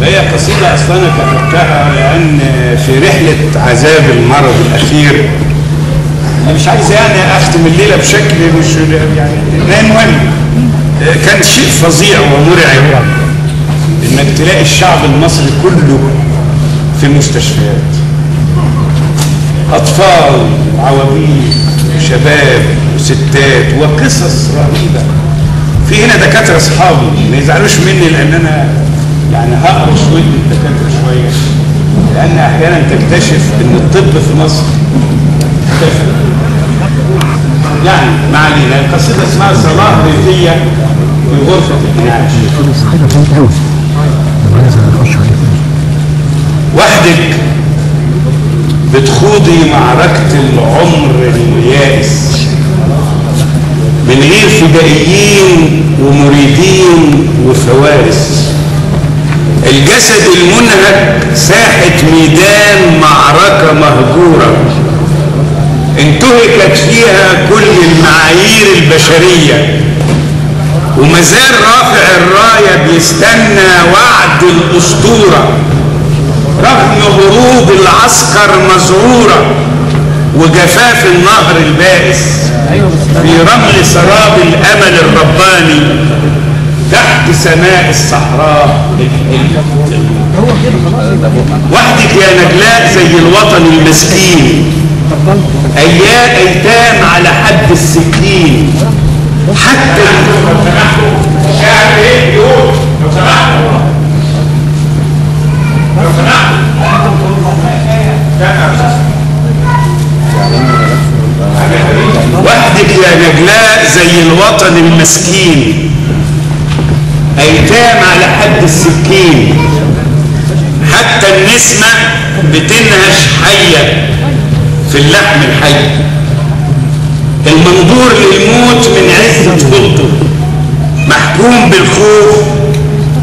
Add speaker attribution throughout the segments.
Speaker 1: هي قصيدة أصلا أنا كتبتها لأن في رحلة عذاب المرض الأخير، أنا مش عايز يعني أختم الليلة بشكل مش يعني، المهم كان شيء فظيع ومرعب إنك تلاقي الشعب المصري كله في المستشفيات، أطفال وعوابيد وشباب وستات وقصص رهيبة. في هنا دكاترة أصحابي ما يزعلوش مني لأن أنا يعني هقرش ودن الدكاترة شوية، لأن أحيانا تكتشف إن الطب في مصر اختفى. يعني ما علينا، القصيدة اسمها صلاة ريفية في غرفة الإنعاش. وحدك بتخوضي معركة العمر اليائس من غير فدائيين ومريدين وفوارس، الجسد المنهك ساحة ميدان معركة مهجورة انتهكت فيها كل المعايير البشرية، ومازال رافع الراية بيستنى وعد الأسطورة رغم هروب العسكر مزعورة وجفاف النهر البائس في رمل سراب الأمل الرباني تحت سماء الصحراء الحلوة. وحدك يا نجلاء زي الوطن المسكين، أيتام على حد السكين، حتى
Speaker 2: لو سمحتوا الشاعر ايه بيقول؟ لو سمحتوا لو سمحتوا.
Speaker 1: وحدك يا نجلاء زي الوطن المسكين، أيتام على حد السكين، حتى النسمة بتنهش حية في اللحم الحي، المنظور للموت من عز طفولته محكوم بالخوف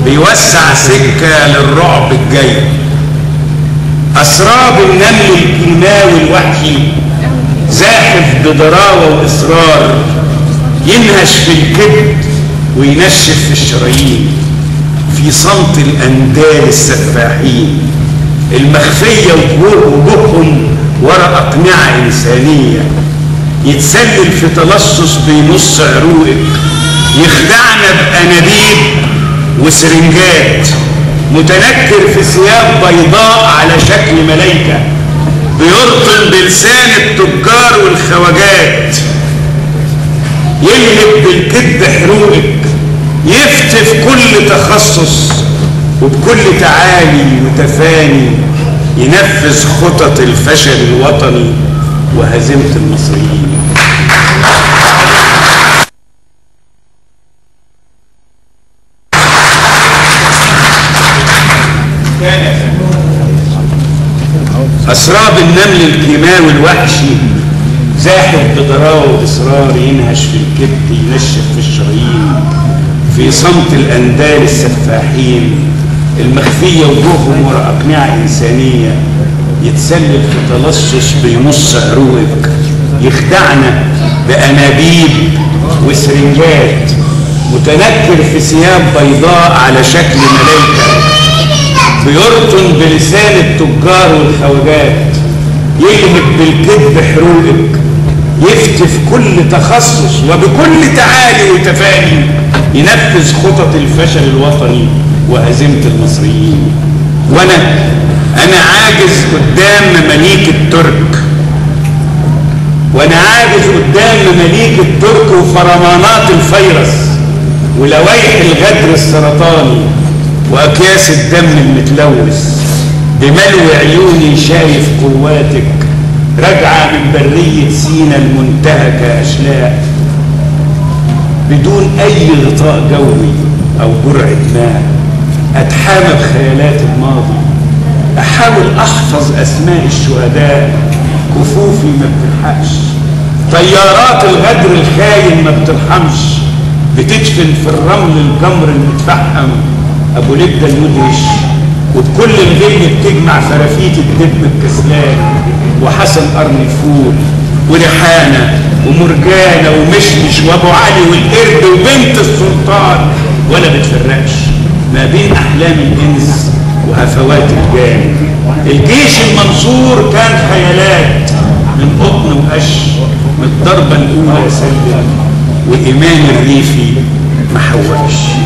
Speaker 1: بيوسع سكة للرعب الجاي، أسراب النمل الكيماوي الوحشي زاحف بضراوة وإصرار ينهش في الكبد وينشف في الشرايين في صمت الأندال السفاحين المخفية وجوههم وراء أقنعة إنسانية، يتسلل في تلصص بينص عروقك، يخدعنا بأنابيب وسرنجات، متنكر في ثياب بيضاء على شكل ملايكة، بيرطن بلسان التجار والخواجات، يلهب بالكذب حروقك، يفتي في كل تخصص وبكل تعالي وتفاني ينفذ خطط الفشل الوطني وهزيمة المصريين. أسراب النمل الكيماوي الوحشي زاحف بضراوة وإصرار ينهش في الكبد ينشف في الشرايين في صمت الأندال السفاحين المخفية وجوههم وراء أقنعة إنسانية، يتسلل في تلصص بيمص عروقك، يخدعنا بأنابيب وسرنجات، متنكر في ثياب بيضاء على شكل ملايكة، بيرطن بلسان التجار والخواجات، يلهب بالكذب حروقك، يفتي في كل تخصص وبكل تعالي وتفاني ينفذ خطط الفشل الوطني وهزيمة المصريين. وأنا عاجز قدام مماليك الترك، وأنا عاجز قدام مماليك الترك وفرمانات الفيروس ولوائح الغدر السرطاني وأكياس الدم المتلوث، بملو عيوني شايف قواتك راجعة من برية سينا المنتهكة أشلاء بدون أي غطاء جوي أو جرعة ماء، أتحامى بخيالات الماضي، أحاول أحفظ أسماء الشهداء، كفوفي ما بتلحقش، طيارات الغدر الخاين ما بترحمش، بتدفن في الرمل الجمر المتفحم أبو لبدة المدهش، وبكل الغل بتجمع فرافيت الدب الكسلان وحسن قرن الفول وريحانة ومرجانة ومشمش وأبو علي والقرد وبنت السلطان، ولا بتفرقش ما بين أحلام الإنس وهفوات الجان. الجيش المنصور كان خيالات من قطن وقش، من الضربة الأولى سلم، وإيمان الريفي ما حوقش.